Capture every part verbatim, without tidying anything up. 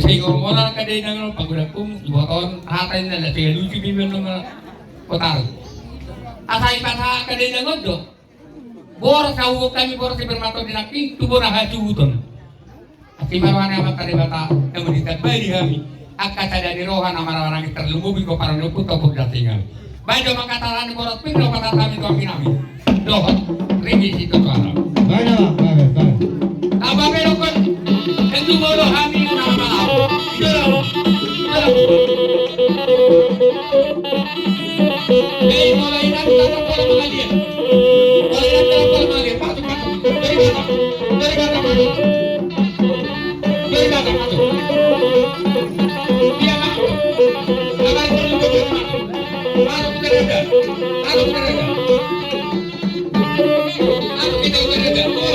Sai gormola angka dainang on, pagodangkon, iboton hata inna, na sai alusi bibian nama kotar. Asa ipasahat angka dainang on do. Boras hau kami, boras si bermato di nangkin tu bona hasuhuton. Asi ma roha ni Amanta Debata na mangitambai di hami angka sada ni roha na marhahamaranggi, tarlumobi pomparan ni ompunta Ompu Dasinga. Baen do ma angka tarahan ni boras pir na hupatahon hami tu anggi nami dohot ringgit sitio tu anak. Baen ma, baen, baen. Tamba pe dokkon, tentu molo hami na mangalaho. Ito do, ito do. Hei, molo inang, tanda pola mangalian. Molo inang, tanda pola mangalian. Masuk, masuk. Dari mana? Dari mana masuk? Dari mana masuk? Dia masuk. Dia masuk. Masuk ke dada. Masuk ke dada. Masuk ke dada. Masuk. Coba, kita dapur.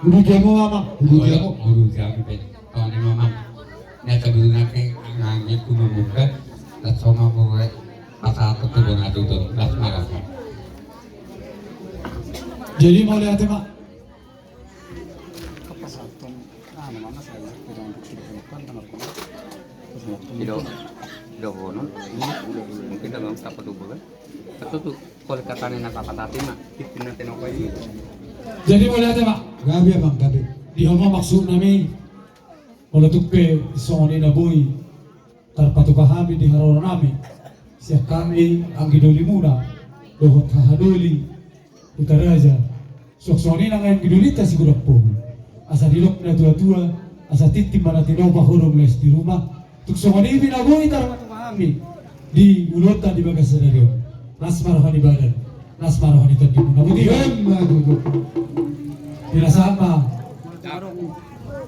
Urujamu, Amang. Urujamu. Urujamu. Tong ni mamang. Nai sabutu nake ngangi ku mamungka. Las songa mure. Pasahat tu bona duton. Las marasa. Jadi mauliate ma. Ido, ido bonon. Mungkin dalam tapa tubuh kan. Atau tu. Jadi mauliate ma. Gabe, Amang, gabe. Di hamu maksud nami, molo tung pe songon i na boi tarpatupa hami di haroro nami, sian hami anggi dolimuna dohot hahadoli Hutaraja. Suang songon i nang anggi dolinta Sigudang Pogu. Asa didok na tuatua, asa tintin ma na tinopa, hodong laos di ruma. Tung songon i pe na boi tarpatupa hami di ulaonta di bagasan sadari on. Las ma roha ni badan, las ma roha ni tondimuna. Boti. Ima tutu. Pinasahat ma.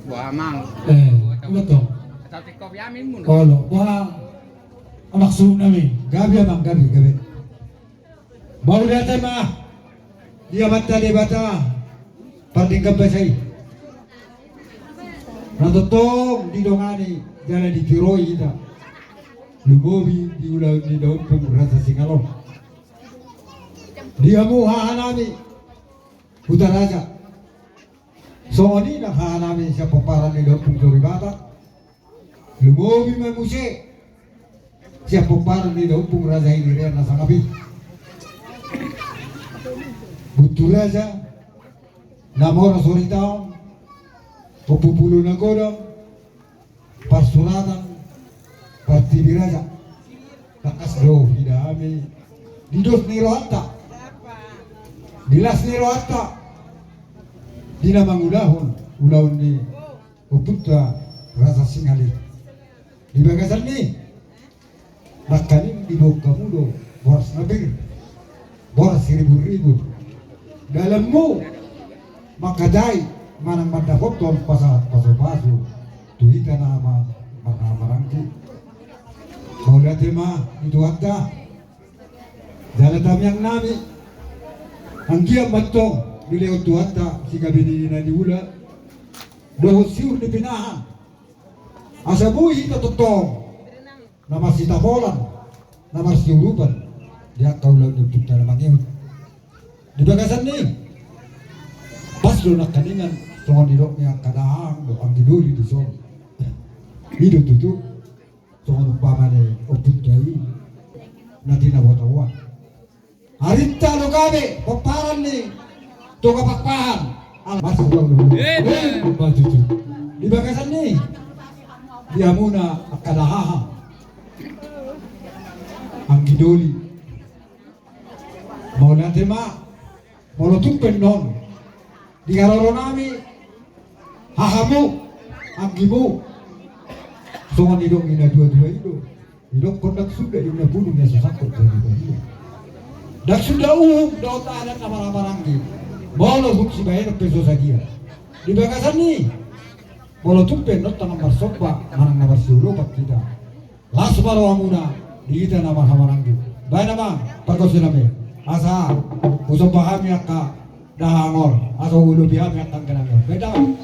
Boha, Amang? Eh, ima tong. Olo, boha maksud nami? Gabe, Amang, gabe, gabe. Mauliate ma di Amanta Debata pardenggan basa i. Na tongtong didongani jala ditiroi hita. Lumobi di ulaon ni daompung Rasa Singalon. Di hamu hahanami Hutaraja, songon i nang hahanami sian pomparan ni da Ompung Soribatak, lumobi ma muse sian pomparan ni da Ompung Raja Hinirean na sangap i. Guntur Raja, na mora soritaon, Ompu Pulu na godang, parsuratan, Partibiraja. Tangkas do ida hami di dos ni rohanta, di las ni rohanta, di na mangulahon ulaon ni ompunta Raja Singali. Di bagasan ni nangkaning diboan hamu do boras na pir, boras siribu-ribu. Dalanmu mangkatai manang mandapothon pasahat pasu-pasu tu hita na ma-, marhahamaranggi. Mauliate ma di Tuhanta. Jala tangiangnami, anggiat ma antong dilehon Tuhanta sigabe ni na niula dohot siur ni pinahan, asa boi hita tongtong na marsitapolan, na marsiurupan di angka ulaon ni ompunta na mangihut. Di bagasan ni i, pas do nangkaningan songon nidok ni angka dahahang dohot anggi doli dison. I do tutu songon umpama ni ompunta i na tinabotaboan. Arinta do gabe pomparan ni Toga Pakpahan. Ala mas ulang do. Emma tutu. Di bagasan ni i, di hamuna angka dahahang, anggi doli, mauliate ma. Molo tung pe annon di haroronami, hahamu, anggimu, songon nidok ni na dua-dua i do. Didokkon ndang suda i na bulung na so sangkot jadi badia. Ndang suda uhum dohot adat na marhahamaranggi molo tung sibahenon pe so sadia. Di bagasan ni i, molo tung pe annon tangkas marsomba manang na marsiurupan hita, las ma rohamuna di hita na marhahamaranggi. Bahen amang, pargonsi nami, asa husomba hami angka dahahang on, asa hulobi hami angka dangka nami on. Bahen amang.